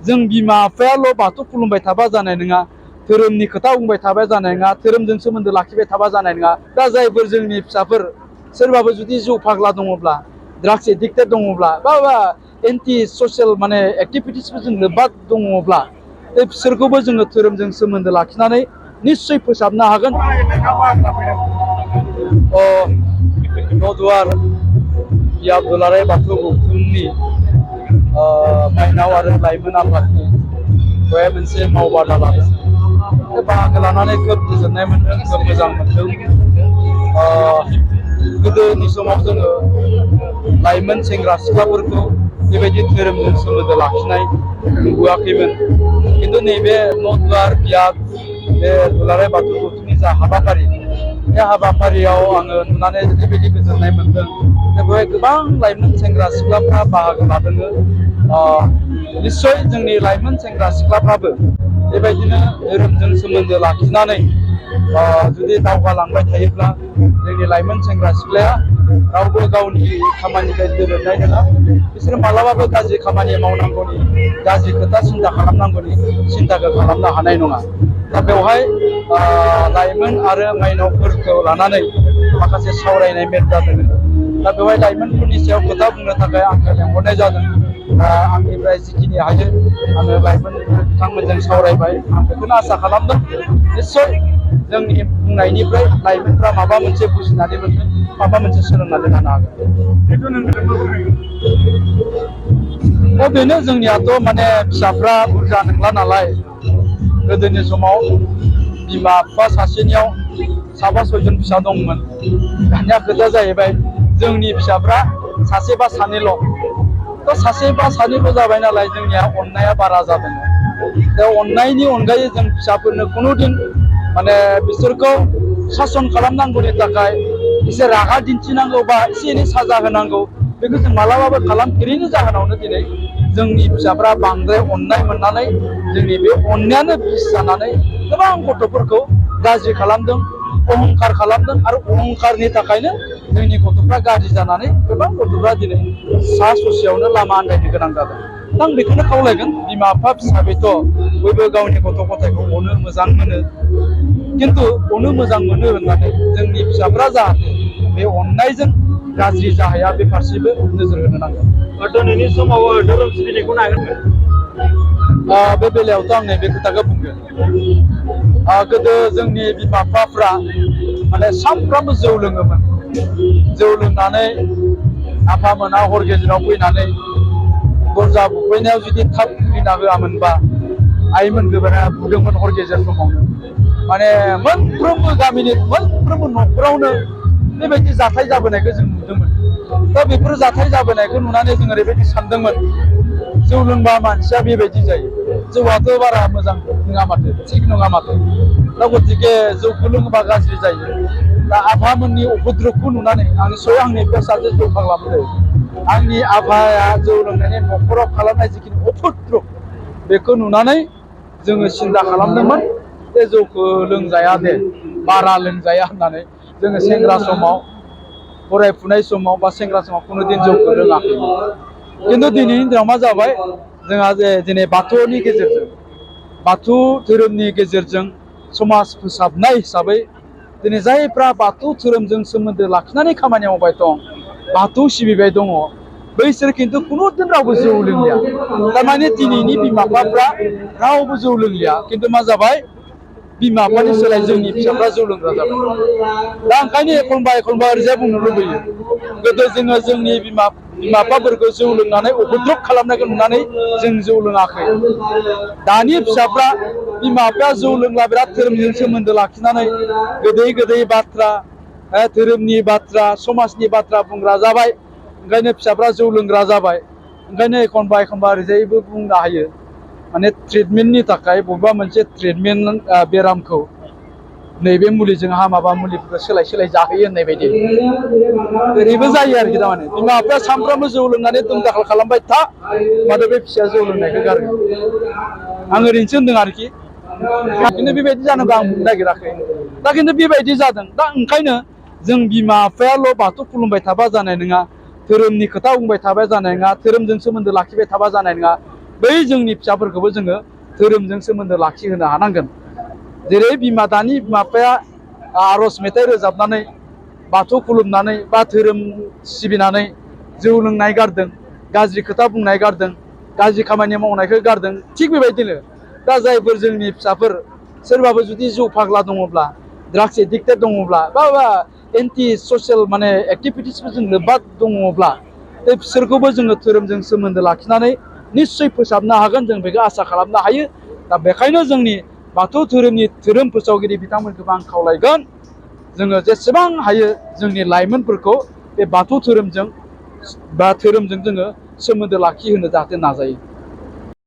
जों बिमा बिफायाल' बाथौ खुलुमबाय थाबा जानाय नङा, धोरोमनि खोथा बुंबाय थाबा जानाय नङा, धोरोमजों सोमोन्दो लाखिबाय थाबा जानाय नङा। दा जायफोर जोंनि फिसाफोर सोरबाबो जुदि जौ फाग्ला दङब्ला, ड्राग्स एडिक्टेड दङब्ला, बा एन्टि ससियेल माने एक्टिभिटिसफोरजों लोब्बा दङब्ला, बिसोरखौबो जोङो धोरोमजों सोमोन्दो लाखिनानै निस्सय फोसाबनो हागोन। नदुवार बिया दुलाराय बाथौ गौथुमनि माइनाव आरो लाइमोन आफादनि बेवहाय मोनसे मावबादा लादों। बे बाहागो लानानै खोब गोजोननाय मोनदों, खोब मोजां मोनदों। गोदोनि समाव जोङो लाइमोन सेंग्रा सिख्लाफोरखौ बेबायदि धोरोमजों सोमोन्दो लाखिनाय नुबोआखैमोन। खिन्थु नैबे नदुवार बिया बे दुलाराय बाथौ गौथुमनि जा हाबाफारि, बे हाबाफारियाव आङो नुनानै ओरैबायदि गोजोननाय मोनदों। बेवहाय गोबां लाइमोन सेंग्रा सिख्लाफ्रा बाहागो लादों। निस्सय जोंनि लाइमोन सेंग्रा सिख्लाफ्राबो बेबायदिनो धोरोमजों सोमोन्दो लाखिनानै जुदि दावगालांबाय थायोब्ला जोंनि लाइमोन सेंग्रा सिख्लाया रावबो गावनि खामानिखौ दोरोदनाय नङा। बिसोरो मालाबाबो गाज्रि खामानि मावनांगौनि, गाज्रि खोथा सिन्था खालामनांगौनि सिन्ताखौ खालामनो हानाय नङा। दा बेवहाय लाइमोन आरो माइनावफोरखौ लानानै माखासे सावरायनाय मेल जादों। दा बेवहाय लाइमोनफोरनि सायाव खोथा बुंनो थाखाय आंखौ लेंहरनाय जादों। आंनिफ्राय जिखिनि हायो आङो लाइमोन बिथांमोनजों सावरायबाय। आं बेखौनो आसा खालामदों निस्सय जोंनि बुंनायनिफ्राय लाइमोनफ्रा माबा मोनसे बुजिनानै मोनगोन, माबा मोनसे सोलोंनानै लानो हागोन। दा बेनो जोंनियाथ' माने फिसाफ्रा बुरजा नंला नालाय। गोदोनि समाव बिमा बिफा सासेनियाव साबा सयजन फिसा दंमोन। दानिया खोथाया जाहैबाय जोंनि फिसाफ्रा सासे बा सानैल'। दा सासे बा सानैल' जाबाय नालाय जोंनिया अननाया बारा जादों। दा अननायनि अनगायै जों फिसाफोरनो खुनुदिन माने बिसोरखौ सासन खालामनांगौनि थाखाय एसे रागा दिन्थिनांगौ बा एसे एनै साजा होनांगौ, बेखौ जों मालाबाबो खालामफेरैनि जाहोनावनो दिनै जोंनि फिसाफ्रा बांद्राय अननाय मोननानै जोंनि बे अननायानो बिस जानानै गोबां गथ'फोरखौ गाज्रि खालामदों, अहंखार खालामदों। आरो अहंखारनि थाखायनो जोंनि गथ'फ्रा गाज्रि जानानै गोबां गथ'फ्रा दिनै सा ससेयावनो लामा आन्दायनो गोनां जादों। आं बेखौनो खावलायगोन, बिमा बिफा हिसाबैथ' बयबो गावनि गथ' गथायखौ अनो, मोजां मोनो। खिन्थु अनो मोजां मोनो होननानै जोंनि फिसाफ्रा जाहाथे बे अननायजों गाज्रि जाहैया, बे फारसेबो नोजोर होनो नांगोन। दिनैनि समाव धोरोम सिबिनायखौ नागारगोन। बे बेलायावथ' आं नैबे खोथाखौ बुंगोन। गोदो जोंनि बिमा बिफाफ्रा माने सानफ्रामबो जौ लोङोमोन। जौ लोंनानै आफामोना हर गेजेराव फैनानै दरजा बुफैनायाव जुदि थाब खुलिना होआमोनबा आइमोन गोबाना बुदोंमोन हर गेजेर समावनो। माने मोनफ्रोमबो गामिनि मोनफ्रोमबो न'खरावनो बेबायदि जाथाय जाबोनायखौ जों नुदोंमोन। दा बेफोर जाथाय जाबोनायखौ नुनानै जों ओरैबायदि सानदोंमोन, जौ लोंबा मानसिया बेबायदि जायो। जौआथ' बारा मोजां नङा माथो, थिग नङा माथो। दा गतिके जौखौ लोङोबा गाज्रि जायो। दा आफामोननि उपद्रबखौ नुनानै आं निस्सय आंनि फिसाजो जौ फाग्लामोन। आंनि आफाया जौ लोंनायनि न'खराव खालामनाय जिखिनि उपद्रब, बेखौ नुनानै जोङो सिन्था खालामदोंमोन बे जौखौ लोंजाया दे, बारा लोंजाया होननानै जोङो सेंग्रा समाव, फरायफुनाय समाव बा सेंग्रा समाव खुनुदिन जौखौ लोङाखैमोन। खिन्थु दिनैनि दिनाव मा जाबाय, जोंहा जे दिनै बाथौनि गेजेरजों, बाथौ धोरोमनि गेजेरजों समाज फोसाबनाय हिसाबै दिनै जायफ्रा बाथौ धोरोमजों सोमोन्दो लाखिनानै खामानि मावबाय दं, बाथौ सिबिबाय दङ, बैसोर खिन्थु खुनुदिन रावबो जौ लोंलिया। थारमाने दिनैनि बिमा बिफाफ्रा रावबो जौ लोंलिया, खिन्थु मा जाबाय बिमा बिफानि सोलाय जोंनि फिसाफ्रा जौ लोंग्रा जाबाय। दा ओंखायनो एखनबा एखनबा ओरैजाय बुंनो लुबैयो, गोदो जोङो जोंनि बिमा बिफाफोरखौ जौ लोंनानै उपद्रब खालामनायखौ नुनानै जों जौ लोङाखै। दानि फिसाफ्रा बिमा बिफाया जौ लोंला बिराद धोरोमजों सोमोन्दो लाखिनानै गोदै गोदै बाथ्रा, धोरोमनि बाथ्रा, समाजनि बाथ्रा बुंग्रा जाबाय। ओंखायनो फिसाफ्रा जौ लोंग्रा जाबाय। ओंखायनो एखनबा एखनबा ओरैजायबो बुंनो हायो, माने ट्रिटमेन्टनि थाखाय बबेबा मोनसे ट्रिटमेन्ट बेरामखौ नैबे मुलिजों हामाबा मुलिफोरखौ सोलाय सोलाय जाहोयो होननाय बायदि ओरैबो जायो आरोखि। थारमाने बिमा बिफाया सानफ्रामबो जौ लोंनानै दुम दाखाल खालामबाय था, माथो बे फिसाया जौ लोंनायखौ गारगोन। आं ओरैनोसो होनदों आरोखि। खिन्थु बेबायदि जानांगौ आं बुंनो नागिराखै। दा खिन्थु बेबायदि जादों। दा ओंखायनो जों बिमा बिफायाल' बाथौ खुलुमबाय थाबा जानाय नङा, धोरोमनि खोथा बुंबाय थाबा जानाय नङा, धोरोमजों सोमोन्दो लाखिबाय थाबा जानाय नङा। बै जोंनि फिसाफोरखौबो जोङो धोरोमजों सोमोन्दो लाखिहोनो हानांगोन। जेरै दानि बिमा बिफाया आर'ज मेथाइ रोजाबनानै बाथौ खुलुमनानै बा धोरोम सिबिनानै जौ लोंनाय गारदों, गाज्रि खोथा बुंनाय गारदों, गाज्रि खामानि मावनायखौ गारदों। थिग बेबायदिनो दा जायफोर जोंनि फिसाफोर सोरबाबो जुदि जौ फाग्ला दङब्ला, ड्राग्स एडिक्टेड दङब्ला बा एन्टि ससियेल माने एक्टिभिटिसफोरजों लोब्बा दङब्ला बिसोरखौबो जोङो धोरोमजों सोमोन्दो लाखिनानै निस्सय फोसाबनो हागोन, जों बेखौ आसा खालामनो हायो। दा बेखायनो जोंनि बाथौ धोरोमनि धोरोम फोसावगिरि बिथांमोनखौबो आं खावलायगोन, जोङो जेसेबां हायो जोंनि लाइमोनफोरखौ बे बाथौ धोरोमजों जोङो सोमोन्दो लाखिहोनो जाहाथे नाजायो।